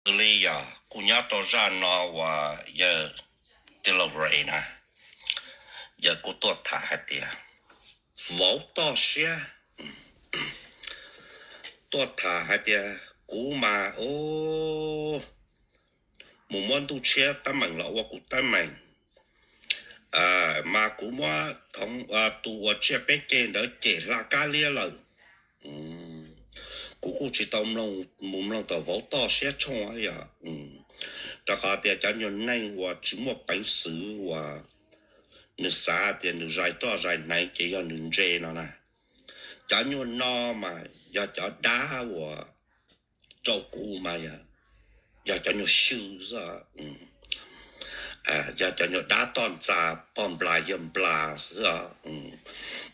Xws li yog kuj nyob rau zaj no uas yawg Delivery na, yawg kuj tuaj tham hais tias vauv toj siab, tuaj tham hais tias kuv mas mus muab ntuj tshiab teeb meem los ua kuv teeb meem, mas kuv muab tus uas tsiaj peb ceg ntawd cem hla kab liab lawm. Kuv kuj tsis tau mus mloog tom vauv toj siab tshooj yog, rau qhov tias cov nyuag neeg uas tsis muaj peev xwm uas nws xav tias nws zais roj zais hneev ces yog nws ntse no na. Cov nyuag no mas yog cov dab uas rau kuv mas yog cov nyuag xyw xwb, yog cov nyuag dab toj ntxas pog nplas yawg nplas xwb,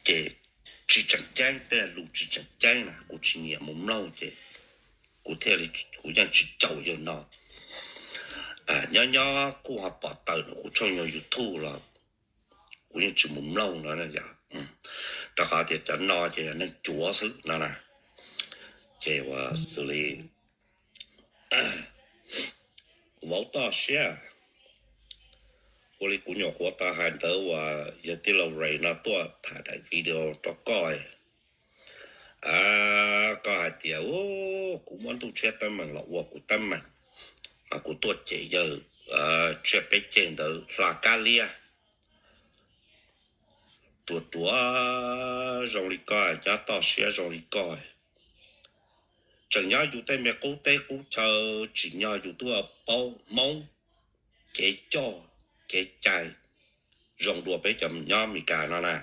ces tsis tseem ceeb, tej lus tsis tseem ceeb na kuv tsis nyiam mus mloog ces kuv thiaj li, kuv yeej tsis caum yawg no. Nyob nyob kuj ho pom tawm nws kuv tshooj nyuag YouTube los kuv yeej tsis mus mloog no, rau qhov tias cov no ces yog neeg cuav xwb no na. Ces ua xws li vauv toj siab, ua li kuv nyuam qhuav tau hais ntawd uas yog tij laug Ray no tuaj tham daim video rau koj, koj hais tias kuv muab ntuj tshiab teeb meem los ua kuv teeb meem, mas kuv tuaj cem yawg tsiaj peb ceg ntawd hla kab liab. Ruam ruam zoo li koj, nyob toj siab zoo li koj, tseem nyob yus tej me qub teb qub chaw, tsim nyog yus twb paub Hmoob kev coj kev cai zoo dua peb cov nyob Amelikas no na.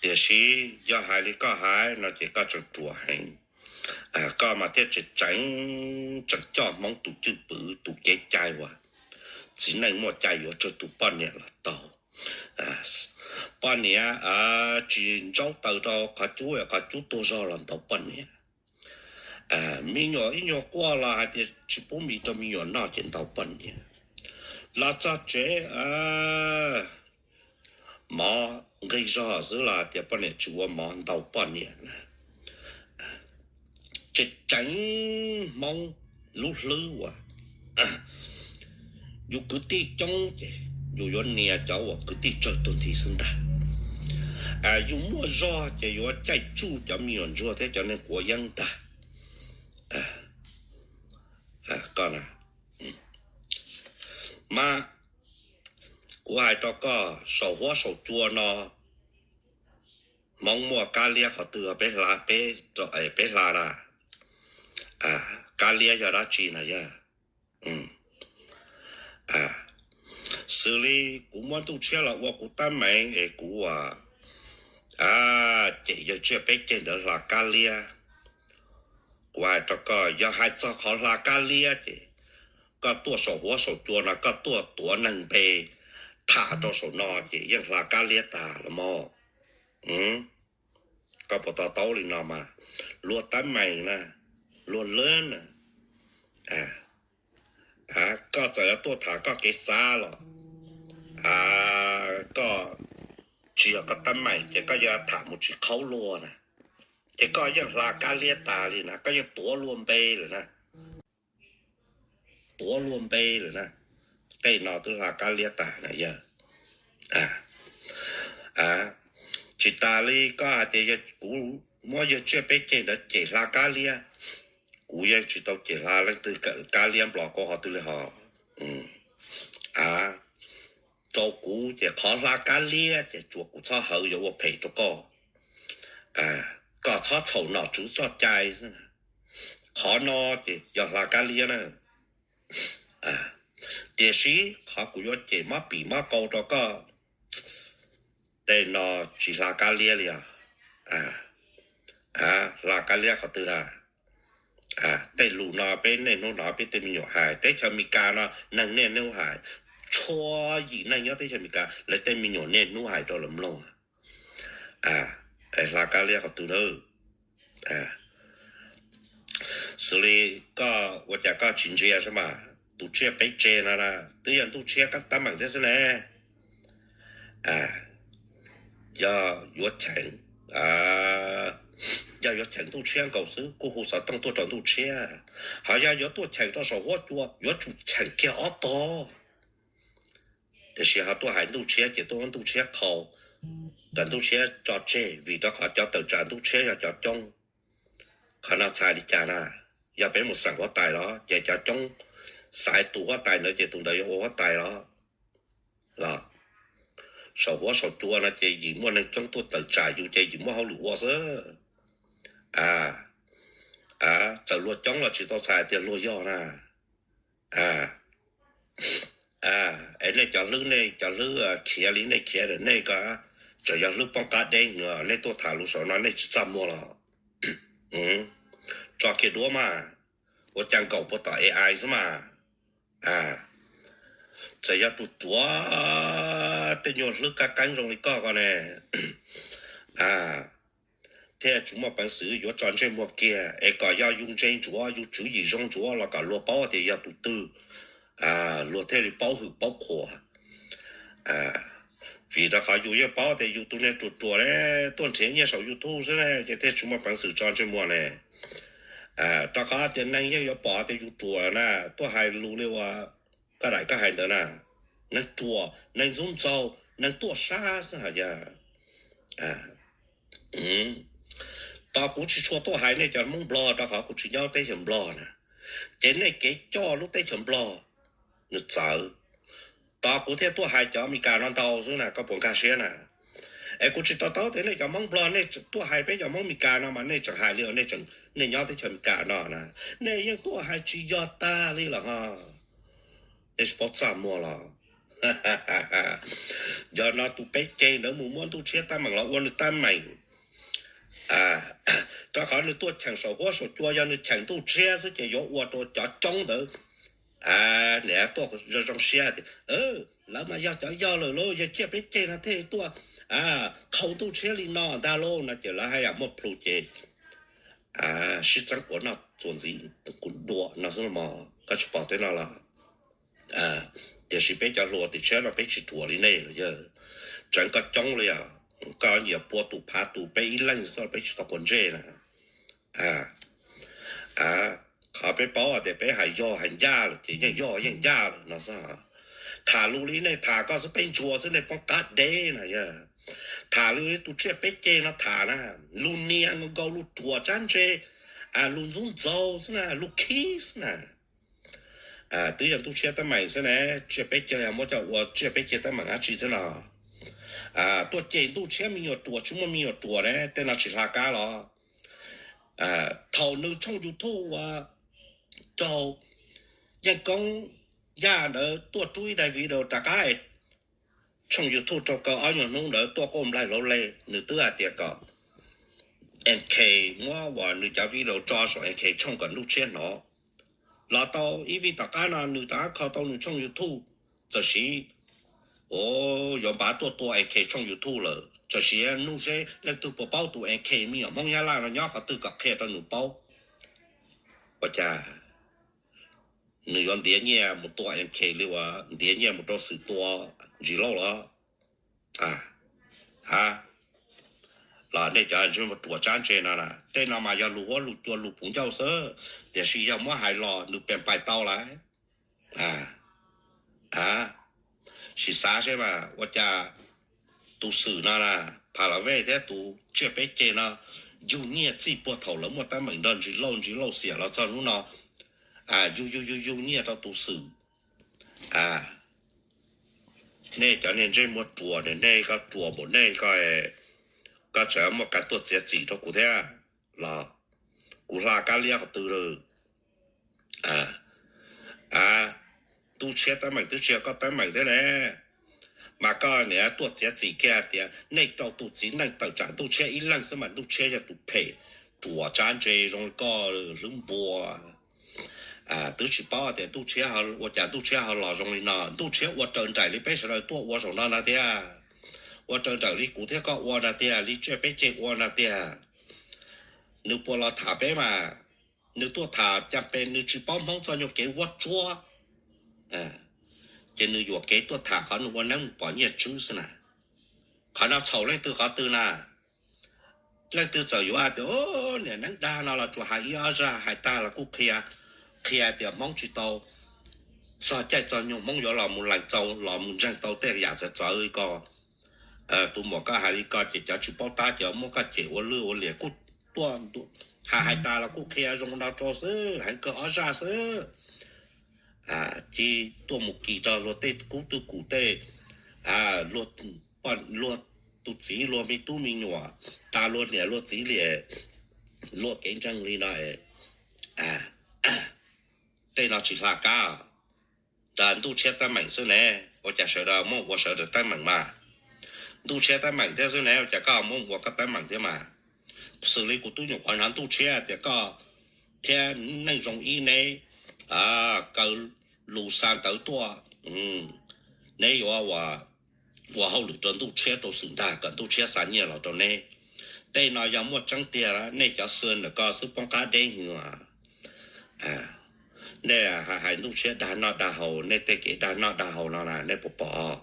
Tiam sis yog hais li koj hais no ces koj tseem ruam heev. Koj mas thiaj tseem tseem, tseem coj Hmoob tus cwj pwm tus kev cai uas txiv neej muaj cai yuav tsawg tus poj niam los tau. Poj niam tsis ntsaub taws rau qhov cub, qhov cub tuag zog los ntaus poj niam. Me nyuam ib nyuag quaj los hais tias tsis pub mis rau me nyuam noj ces ntaus poj niam. Los txog tsev mov nqig zog xwb los hais tias poj niam tsis ua mov ntaus poj niam. Tseem tseem Hmoob lub hlwb uas yus kwv tij coob ces yus yuav nias cov uas kwv tij tsawg tuag nthi xwb ntag. Yus muaj zog ces yuav caij tsuj cov me nyuam ntsuag thiab cov neeg quav yeeb ntag. Koj na, mas kuv hais rau koj, saum huab saum cua no Hmoob muaj kab liab qhov twg peb hla, peb hla na? Kab liab yog dab tsi na yog? Xws li kuv muab ntuj tshiab los ua kuv teeb meem es kuv cem yawg tsiaj peb ceg ntawd hla kab liab. Kuv hais rau koj, yog hais txog qhov hla kab liab ces koj tuaj saum huab saum cua no koj tuaj tuav neeg npe tham rau saum no ces yeej hla kab liab tas los mog. Koj puas to taub li no mas, luag teeb meem na, luag lab na, koj txawm yuav tuaj tham koj kev xav los koj tsis yog koj teeb meem ces koj yuav tham mus tsis qhaub luag na, ces koj yeej hla kab liab tas li na, koj yeej tuav luag npe lawm na. Tuav luag npe lawm na, tej no twb hla kab liab tas na yog. Tsis tas li koj hais tias yog kuv muab yawg tsiaj peb ceg ntawd cem hla kab liab, kuv yeej tsis tau cem hla leej twg kab liab nplos koj ho twg li ho. Rau kuv ces qhov hla kab liab ces tsuas kuv txhob hawv yuav ua phem rau koj. Koj txhob txhaum nom tswv txoj cai xwb. Qhov no ces yog hla kab liab na. Tiam sis qhov kuv yuav cem mob pim mob qau rau koj, tej no tsis hla kab liab li os. Hla kab liab qhov twg na? Tej lus no peb niaj hnub no peb tej me nyuam hais, teb chaws Amelikas no neeg niaj hnub hais, txhua yim neeg nyob teb chaws Amelikas lawv tej me nyuam niaj hnub hais rau lawv mloog. Hla kab liab qhov twg na? Xws li koj ua cas koj tsis ntsia saib mas, tus tsiaj peb ceg no na twb yog ntuj tshiab kab teeb meem thiab xwb ne. Yog yuav cheem Yog yuav cheem Ntuj Tshiab nkaus xwb kuj hu xov tooj tuaj rau Ntuj Tshiab, ho yog yuav tuaj cheem rau saum huab cua yuav tsum cheem kiag ob tog. Tiam sis ho tuaj hais Ntuj Tshiab ces tuaj muab Ntuj Tshiab qhau, kom Ntuj Tshiab tso tseg vim rau qhov cov tawm tsam Ntuj Tshiab yog cov coob. Qhov no txhais li cas na? Yog peb mus xeem huab tais los ces cov coob xaiv tus huab tais ntawd ces tus ntawd yuav ua huab tais los? Los saum huab saum cua no ces yim muaj neeg coob tuaj tawm tsam yus ces yim muaj hauj lwm ua xwb. Txawm luag coob los tsis tau txhais tias luag yog na. Es nej cov hlwb, nej cov hlwb khiav li nej khiav, nej ko tseem yog hlwb poob qab deb, nej tuaj tham lus saum no nej tsis txaj muag los? Tso kiag duab mas, ua cas nkaum puag tom A I xwb mas. Txawm yog ruam ruam, tej nyuag hlwb kab keeb zoo li koj ko ne, thiaj tsis muaj peev xwm yuav tso ntsej muag kiag es kom yog yus ntse ntsuav, yus tswv yim zoo ntsuav los kom luag paub tias yog tus twg, luag thiaj li paub hwm paub qhuas. Vim rau qhov yus yeej paub tias yus tus niag ruam ruam ne, tuaj nrhiav nyiaj saum YouTube xwb ne, ces thiaj tsis muaj peev xwm tso ntsej muag ne. Rau qhov tias neeg yeej yuav pom tias yus ruam na, tuaj hais lus li uas koj daim koj hais ntawd na, neeg ruam, neeg ntxub ntxaug, neeg tuaj sab xwb hos yog. Tos kuv tsis tshua tuaj hais nej cov Hmoob Nplog rau qhov kuv tsis nyob teb chaws Nplog na, ces nej kev coj lub teb chaws Nplog nws txawv. Tos kuv thiaj tuaj hais cov Amelikas no ntau xwb na, koj puas nkag siab na? Es kuv tsis to taub tias nej cov Hmoob Nplog nej tuaj hais peb cov Hmoob Amelikas no mas nej tseem hais li nej, nej nyob teb chaws Amelikas no na, nej yeej tuaj hais tsis yog tag li los ho. Nej tsis paub txaj muag los? Yog no tus peb ceg ntawd mus muab Ntuj Tshiab teeb meem los ua nws teeb meem. Rau qhov nws tuaj cheem saum huab saum cua, yog nws cheem Ntuj Tshiab xwb ces yuav ua rau cov coob ntawd niam tuaj zoo zoo siab tias lawv mas yog cov yog lawm lauj, yog tsiaj peb ceg no thiaj tuaj qhau Ntuj Tshiab li no ntag lauj no ces lawv haj yam muaj plhus ces sib txeeb quav noj txuas ntxiv kuv dua no xwb mog, koj tsis pom tej no los? Tiam sis peb cov hluas tim tshiab no peb tsis ruam li nej los yog, tseev koj coob li os, koj nyiam pua tus phav tus, peb ib leeg xwb peb tsis tau quav ntsej na. Qhov peb paub tias peb hais yog hais ncaj lawm ces yeej yog yeej ncaj lawm no xwb. Tham lus li nej tham koj xwb peb ntsuas xwb nej poob qab deb na yog. Tham lus li tus tsiaj peb ceg no tham na, lus nias nkaus nkaus, lus ruam tsab ntse, lus ntxub ntxaug xwb na, lus khib xwb na. Twb yog Ntuj Tshiab teeb meem xwb ne, tsiaj peb ceg yog muab coj ua tsiaj peb ceg teeb meem dab tsi thiab no? Tuaj cem Ntuj Tshiab me nyuam ruam tsis muaj me nyuam ruam ne, tej no tsis hla kab los? Thaum nws tshooj YouTube ua raug Yeej Koob Yaj ntawd tuaj rub ib daim video rov qab es tshooj YouTube raug kaw ob nyuag hnub ntawd tuaj quaj nplaig laus le, nws twb hais tias kom M K muab uas nws cov video tso saum M K tshooj kom Ntuj Tshiab hnov. Los tau ib vij tom qab no nws rov qab kho tau nws tshooj YouTube, txawm sis yuav npav tuaj tua M K tshooj YouTube lawm, txawm sis nug seb leej twg puas paub tus M K me nyuam Hmoob Nyab Laj no nyob qhov twg kom qhia rau nws paub. Ua cas nws yuav ntiav nyiaj mus tua M K li uas ntiav nyiaj mus rau Xwm tua Ntsis Lauj los? Ha, los nej cov ntsej muag ruam tsab ntse no na, tej no mas yog lus huab lus cua lus puv ncauj xwb, tiam sis yog muab hais los nws pem pais tau lawm. Sim xav seb mas ua cas tus Xwm no na, Pha La Vej thiab tus tsiaj peb ceg no yug nyiaj txij puag thaum lawv muaj teeb meem nrog Ntsis Lauj, Ntsis Lauj xiam los txog hnub no, yug yug yug yug nyiaj rau tus Xwm. Nej cov niag ntsej muag ruam, nej koj ruam npaum nej ko, koj tseem muaj kas tuaj txiav txim rau kuv thiab los? Kuv hla kab liab qhov twg lawm? Ntuj Tshiab teeb meem twb tsis yog koj teeb meem thiab ne, mas koj niam tuaj txiav txim kiag tias nej rau tus txiv neej tawm tsam Ntuj Tshiab ib leeg xwb mas Ntuj Tshiab yog tus phem ruam tsab ntse zoo li koj hlwb npua. Twb tsis paub tias Ntuj Tshiab ua cas Ntuj Tshiab ho los zoo li no, Ntuj Tshiab ua raws nraim li peb sawv daws tuaj ua zaum no na tiag, ua raws nraim li kuv thiab koj ua na tiag, li tsiaj peb ceg ua na tiag. Nws puas los tham peb mas, nws tuaj tham cas pes nws tsis paub Hmoob txoj nyuag kev vuab tsuab, ces nws yuam kev tuaj tham qhov nws ua neeb mus pom nyiaj tswb xwb na. Qhov no txhaum leej twg qhov twg na? Leej twg txawm yuav hais tias, o, niam neeb dag no los tsuas hais ib ob zaj, hais tag los kuj qhia, qhia tias Hmoob tsis tau, txog caij txog nyoog Hmoob yuav los mus lees tau, los mus ntseeg tau tej yam txawv txawv li ko. Tus muam, koj hais li ko ces cov tsis paub tab ces muab koj cem ua lwj ua liam kuj tuaj. Hais hais tas los kuj qhia zoo no rau xwb, heev kawg ob zaj xwb. Cia tuaj mus kis rau luag tej kub twj kum tej, luag tus txiv luag me tub me nyuam, tas luag niam luag txiv li, luag kev ntseeg li no. Tej no tsis hla kab. Tas Ntuj Tshiab teeb meem xwb ne, ua cas sawv daws muab ua sawv daws teeb meem mas? Ntuj Tshiab teeb meem thiab xwb ne, ua cas koj muab ua koj teeb meem thiab mas? Xws li kuv twb nyuam qhuav hnov Ntuj Tshiab tias koj thiab Neej Zoo Ib neb kaw lus xa ntawv tuaj, neb yuav ua hauj lwm rau Ntuj Tshiab rau xwm ntag, kom Ntuj Tshiab xa nyiaj los rau neb. Tej no yog muaj tseeb tiag, nej cov xwm ntawm ko xwb poob qab deb hwv. Nej hais Ntuj Tshiab dag noj dag haus, nej tej kev dag noj dag haus no na nej puas pom?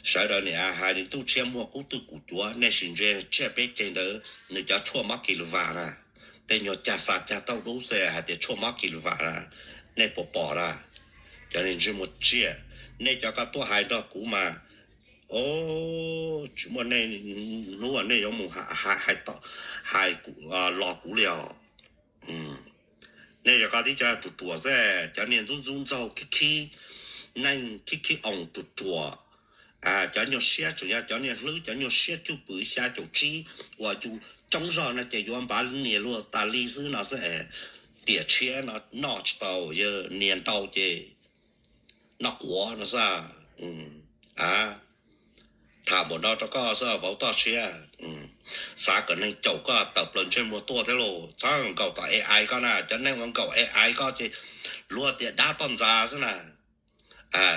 Sawv daws niam hais li Ntuj Tshiab muaj kub twj kum cuav, nej sim ntsia tsiaj peb ceg ntawd nws cov tshuaj mob kis lus vas na, tej nyuag cag xa cag tauj dub xwb hais tias tshuaj mob kis lus vas na, nej puas pom na? Cov niag ntsej muag tsiaj, nej cov ko tuaj hais nrog kuv mas, o, tsis muaj nej hnub nej yuav mus hais los kuv li os. Nej cov ko tib co ruam ruam xwb, cov niag ntxub ntxub ntxaug khib khib, neeg khib khib oos ruam ruam. Cov nyuag siab tseem yog cov niag hlwb, cov nyuag siab cwj pwm xya caum tsib uas yus coob zog no ces yuav npav nias luag tas li xwb no xwb. Tiam tshiab no noj tsis tau, yog nias ntau ces noj quav no xwb. Tham npaum no rau koj xwb vauv toj siab. Xav kom neeg caum koj tawm plaws ntsej muag tuaj thiab lauj. Txhob nkaum tom A I koj na, cov neeg uas nkaum A I koj ces luag tias dab toj ntxas xwb na,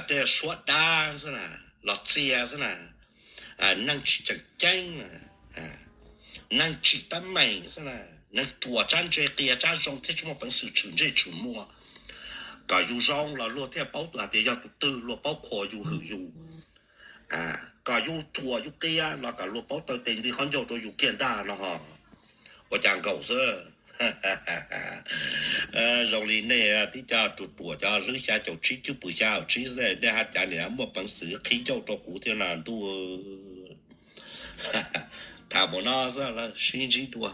tej suab dab xwb na, los txias xwb na, neeg tsis tseem ceeb, neeg tsis teeb meem xwb na, neeg ruam tsab ntse qias tsab zoo thiab tsis muaj peev xwm tshwm ntsej tshwm muag. Kom yus zoo los luag thiaj paub hais tias yog tus twg, luag paub qhuas yus hwm yus. Kom yus ruam yus qias los kom luag paub taw tes nti qhov ncauj rau yus kiag ntag no ho. Ua cas nkaum xwb. Zoo li nej tib co ruam ruam cov hlwb xya caum tsib cwj pwm xya caum tsib xwb, nej haj cas niam muaj peev xwm qhib ncauj rau kuv thiab na ntuj. Tham npaum no xwb, sib ntsib dua.